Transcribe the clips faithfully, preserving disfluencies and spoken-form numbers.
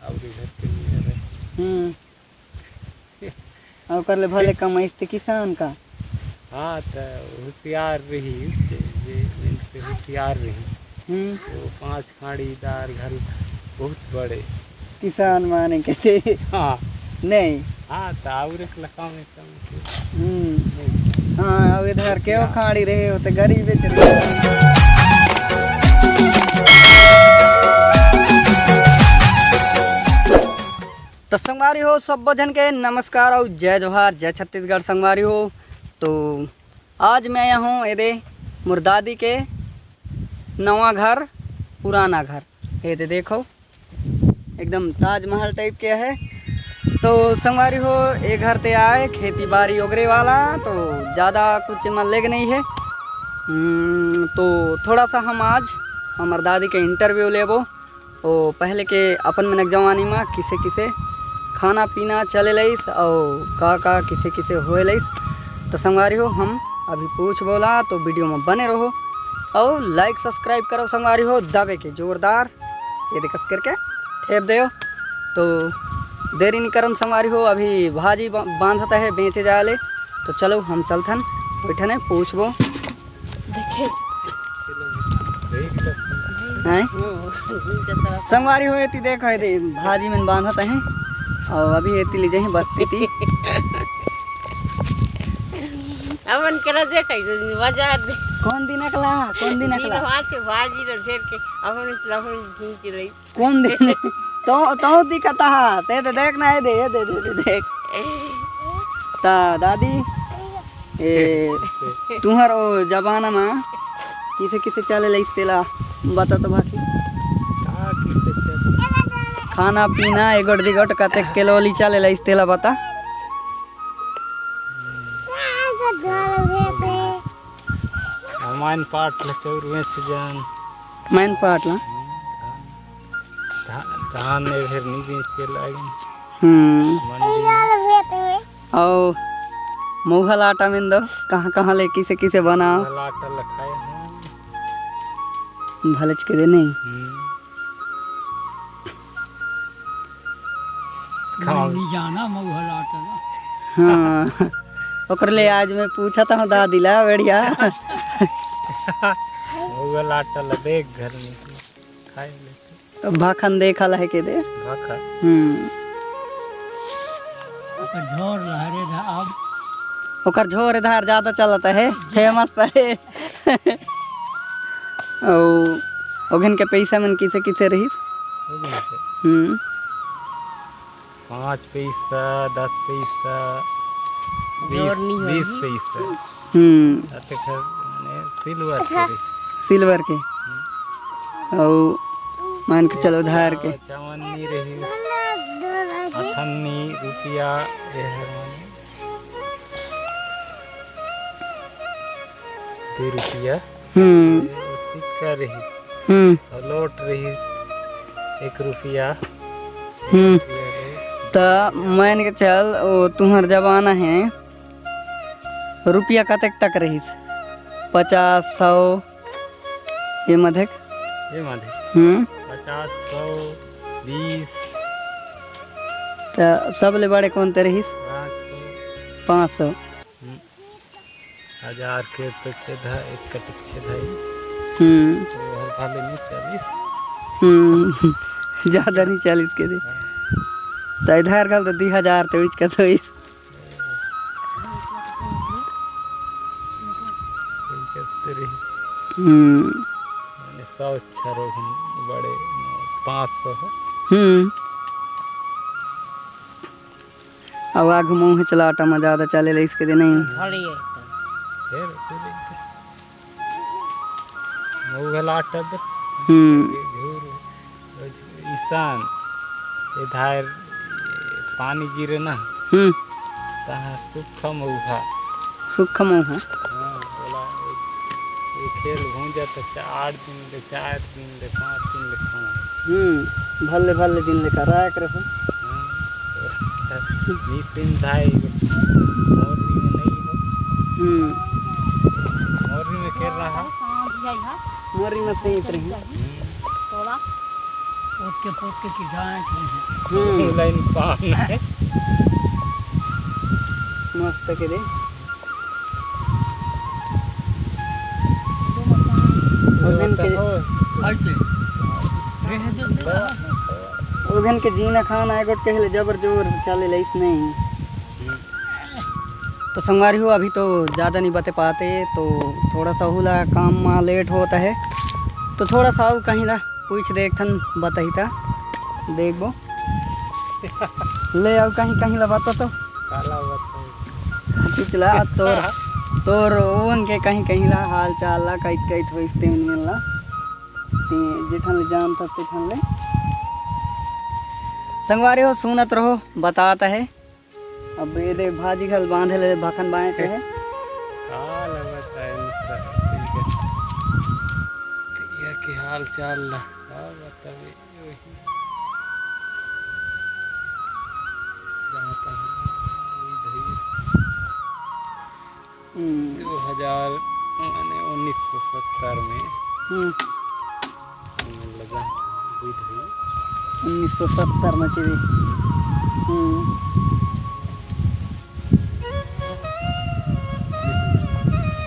अउ घर के नहीं हवे। हम्म। अउ ओकर ले भले कमाइस ते किसान का। हाँ, त होशियार रहिस, जे, जे मन से होशियार रहिस। हम्म। वो पाँच खाड़ी दार घर बहुत बड़े। किसान माने के ते। हाँ। नहीं। हाँ, त अउ एक लखा में कम से। हम्म। नहीं। हाँ, अउ एदर के वो होशियार। खाड़ी रहे, वो तो गरीबे चले। तो संगवारी हो, सब्बो झन के नमस्कार अउ जय जोहार, जय छत्तीसगढ़ संगवारी हो। तो आज मैं आया हूँ एदे मोर दादी के नवा घर, पुराना घर। एदे देखो, एकदम ताजमहल type के है। तो संगवारी हो, ए घर ते आए खेती बारी ओगरे वाला, तो ज़्यादा कुछ एमा लेग नहीं है। हम्म, तो थोड़ा सा हम आज हमर दादी के interview लेबो। ओ पहले के अपन मनक जवानी मा किसे किसे खाना पीना चले लइस अउ का का किसे किसे होए लइस। तो संगवारी हो, हम अभी पूछबो ला, तो video में बने रहो अउ like subscribe करो संगवारी हो, दबे के जोरदार ये देखस करके ठेप देव। तो देरी नहीं करन संगवारी हो, अभी भाजी बा-, बांधत है बेचे जाए ले। तो चलो हम चलथन, बैठने पूछबो। देखे। हैं? हम्म, जतरा। संगवारी हो, एती देखो, एती भाजी मन बांधत हैं, अउ अभी एती ले जाही बस्ती ती। अपन करा देखे, बाजार दे। कौन दिन अकला? कौन दिन अकला? दिन हाथ के भाजी ल घेर के, अपन, अपन खींच रही। कौन दे? तो, तो दिखता हा, ते तो देख ना, ये दे, ये दे, दे, दे, देख। ता दादी, ए, तुहर ओ जमाना मा किसे किसे चले लइस तेला बता तो बाकी। का किसे चले? खाना पीना, एगोट दिगोट कतेक के लोली चले लइस तेला बता। हम्म। अमाइन पाट ल चौर में से जान। माइन पाट ला। धान, धान ने भेर नहीं बेचे लागिन। हम्म। मंडी में। अउ मऊहा लाटा में दो, कहाँ, कहाँ ले किसे, किसे बनाओ? मऊहा लाटा ल खाए हैं। भलेच के दे नहीं। हम्म। खाओ। नहीं जाना मऊहा लाटा ला। हाँ। ओकर ले आज मैं पूछा था दादी ला, बढ़िया। मऊहा लाटा ला देख घर में खाए लेते। तो भाखन देखा ला है के दे। भाखन। हम्म। ओकर झोर लहरे धा अब। ओकर झोर धार ज्यादा चलत है, famous है। अउ ओघन के पैसा मन किसे किसे रहिस? ओघन के? हम्म। पाँच पैसा, दस पैसा, जोर बीस, नहीं होही। बीस पैसा। हम्म। अतेक हर माने silver के रहिस। Silver के। हम्म। अउ मान के चलो धार के। चवन्नी रहिस। अठन्नी रुपया, ये हर माने दू रुपया। हम्म। ये सिक्का रहिस। हम्म। अउ नोट रहिस एक रुपया। हम्म। रुपया रहिस। त मान के चल, ओ तुहर जमाना है, रुपया कतेक तक रहिस? पचास, सौ, ये मधेक? ये मधेक। हम्म। पचास, सौ, बीस। त सबले बड़े कौन ते रहिस? पाँच सौ। पाँच सौ। हम्म। हजार के तो छेदा, एक कटिक छेदा। हम्म। तो हर भाले नहीं चलिस। हम्म। ज्यादा नहीं चलिस के दे। हाँ। त इधर घल तो दुई हजार ते उचका तो इस। हम्म। माने सौ छरो हम बड़े, पाँच सौ है। हम्म। अउ आघू मऊहा लाटा म ज्यादा चले लइस के दे नहीं। भले ये तो। फिर, फिर मऊहा लाटा दे। हम्म। ये झूर। ईशान, इधर पानी गिरे ना, हम्म। तहाँ सूखा मऊहा। सूखा मऊहा। हाँ, बोला, एक, एक खेल भूंजा तो चार दिन ले, चार दिन ले, पाँच दिन ले खाओ। हम्म, भले, भले दिन ले करायक रहो। हाँ, तो निसिन भाई, मोरनी में नहीं हो। हम्म। मोरनी में खेल रहा। मोरनी में सही रही। हम्म। पोत के पोत के चिढ़ाए थे। हम्म। लाइन पार ना है। मस्त के दे। ओघन के, आइते। ओघन के जीना खाना आए गोट कहले जबर जोर चले ले, इस नहीं। तो संगवारी हो, अभी तो ज़्यादा नहीं बते पाते, तो थोड़ा सा हुला काम में लेट होता है, तो थोड़ा सा अउ कहीं ला पूछ दे, एक ठन बताही ता देखबो। ले अउ कहीं कहीं ला बता तो। काला बताई। चुचला तोर, तोर ओन के कहीं कहीं ला हाल चाल ला कैत कैत होइस ते उन मन ला। ते जेठन ले जानत ते ठन ले। संगवारी हो, सुनत रहो, बतात है। अब ये दे भाजी घल बांधे ले भखन बांचे है। काला बताई मुस्ता, ठीक है। भैया के हाल चाल ला। का बतावे वही। जानता हूँ, वही धई। हम्म। दो हजार, माने उन्नीस सौ सत्तर में। हम्म। हमन लगा बुध हुई। उन्नीस सौ सत्तर में के भी। हम्म।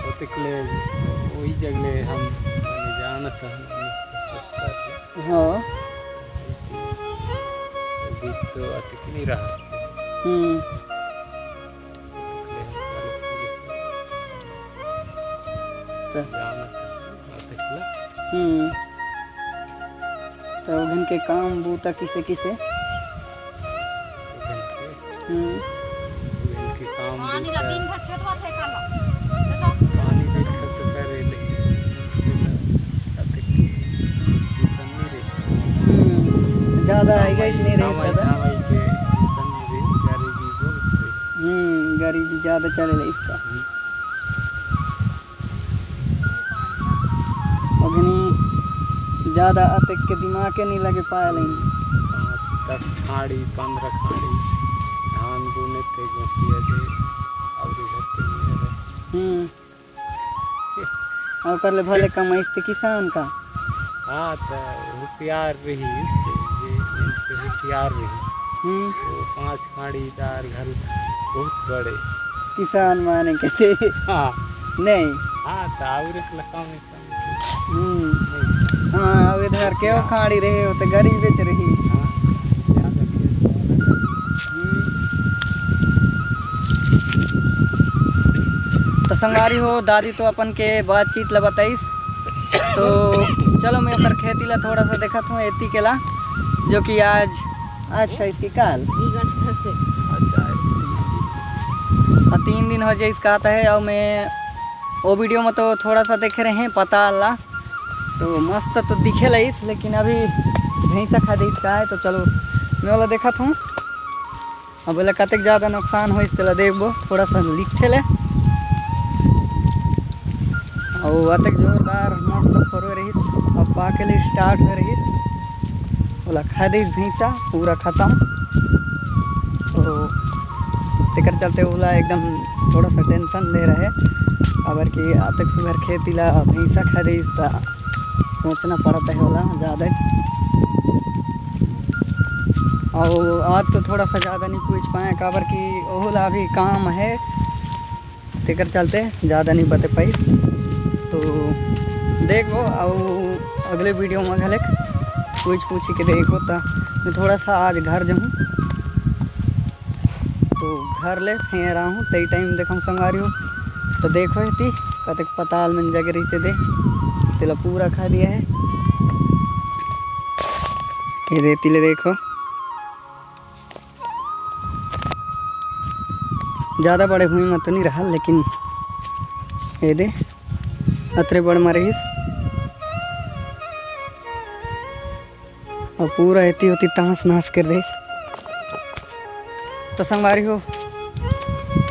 ओतिक ले वही जगले हम माने जानत हन उन्नीस सौ सत्तर में। हाँ। अभी तो अतिक नहीं रहा। हम्म। त-, हम्म। तो उघन के काम बूता किसे किसे? हम्म। उघन के काम पानी ला बूता। दिन भर छेदवा थे काला। देखो। पानी देख के तो करे ले। अतिक टेंशन नहीं रही। हम्म। ज्यादा आएगा ही नहीं रही कमाई, ज्यादा। कमाई के टेंशन नहीं रही, गरीबी बहुत रही। हम्म, गरीबी ज्यादा चले ले इसका। हम्म। अभी ज्यादा अतेक के दिमाग के नहीं लगे पाए लेकिन। पाँच, दस खाड़ी, पन्द्रह खाड़ी धान बुने थे गोसिया दे, अउ इधर के नहीं रहे। हम्म। अउ कर ले भले कमाइस ते किसान का। हाँ, तो होशियार रही, जे इनसे होशियार रही। हम्म। वो पाँच खाड़ी दार घर बहुत बड़े। किसान माने के थे। हाँ। नहीं। हाँ, तो और एक लकाम में कम। हम्म। नहीं। हाँ, अब इधर के होशियार। खाड़ी रहे हो तो गरीबे ते रही। हाँ, याद रखिए। हम्म। तो संगवारी हो, दादी तो अपन के बातचीत ला बताइस, तो चलो मैं ओकर खेती ला थोड़ा सा देखत हूँ, एती के ला, जो कि आज, आज का इसकी काल। अच्छा, और तीन दिन हो जाइस कहता है, और मैं वो वीडियो में तो थोड़ा सा देखे रहे पताल ला, तो मस्त तो दिखे लइस, लेकिन अभी भैंसा खा देत का है, तो चलो मैं वाला देखत हूँ। अब बोले कतेक ज्यादा नुकसान होइस तेला देखबो, थोड़ा सा लिट्ठे ले। अउ अतेक जोरदार मस्त फरो रहिस, अब पाके ले start हो रहिस, ओला खा देइस भैंसा पूरा खत्म। तो तेकर चलते ओला एकदम थोड़ा सा टेंशन दे रहे, काबर कि अतेक सुघर खेती ला भैंसा खा देइस, त सोचना पड़त है ओला ज्यादा। अउ आज तो थोड़ा सा ज्यादा नहीं पूछ पाए, काबर कि ओहू ला अभी काम है, तेकर चलते ज्यादा नहीं बते पाई। तो देखबो, अउ अगले वीडियो में घलेक पूछ पूछ के देखबो। त मैं थोड़ा सा आज घर जाहूँ, तो घर ले फेर आहूँ, तई टाइम देखम संगवारी हो। तो देखो एती कतेक पताल मन जग रहिसे दे, तेला पूरा खा दिया है। ये दे, एती ले देखो, ज्यादा बड़े भूमि में तो नहीं रहा, लेकिन ये दे, अतरे बड़ में रहिस। अउ पूरा एती ओती तहस नहस कर देस। तो संगवारी हो,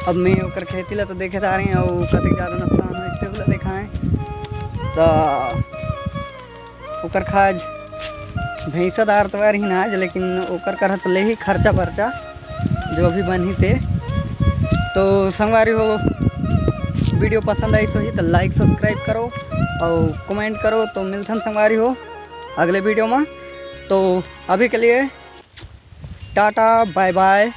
अब मैं ओकर खेती ला तो देखे दारें, अउ कतेक ज्यादा नुकसान होइस तेहू ला देखाएं। तो ओकर खाज भैंसा दार तो रही ना आज, लेकिन ओकर करा तो लेही खर्चा बर्चा जो भी बनही ते। तो संगवारी हो, वीडियो पसंद आइस होही तो like subscribe करो अउ comment करो। तो मिलथन संगवारी हो अगले वीडियो में। तो अभी के लिए टाटा, बाय बाय,